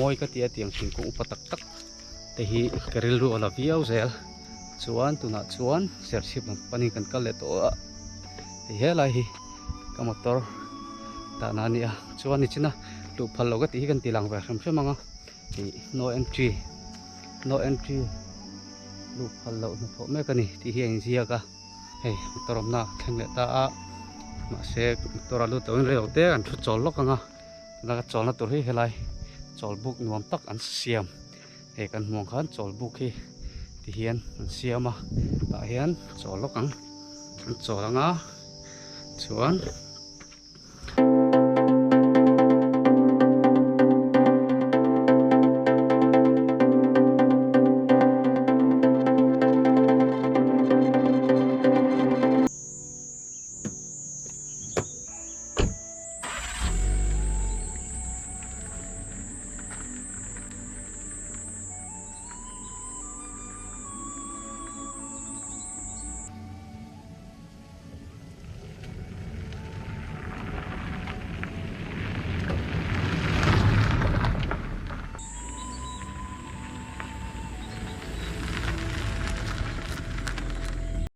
Mawi ka ti a tiang thingkung upa tak tak te hi ka rilru a la viau zel. Chuan tunah chuan serchhip lam panin kan kal leh tawh a, hei helai hi ka motor dahna a ni a. Chuan nichina luh phal loh ka tih hi kan ti lang ve hrim hrim ang a, ih no entry no entry luh phal loh hnathawh mek a ni tih hi a inziak a. Hei motor awmna a thleng leh ta a, mahse motor a lut loin rei lo te an thu chawl lawk ang a, tuna ka chawlna tur hi helai chawl buk nuam tak an siam hei kan hmuh ang khan chawl buk hi ti hian an siam a tah hian chawl lawk ang an chawl ang a chuan.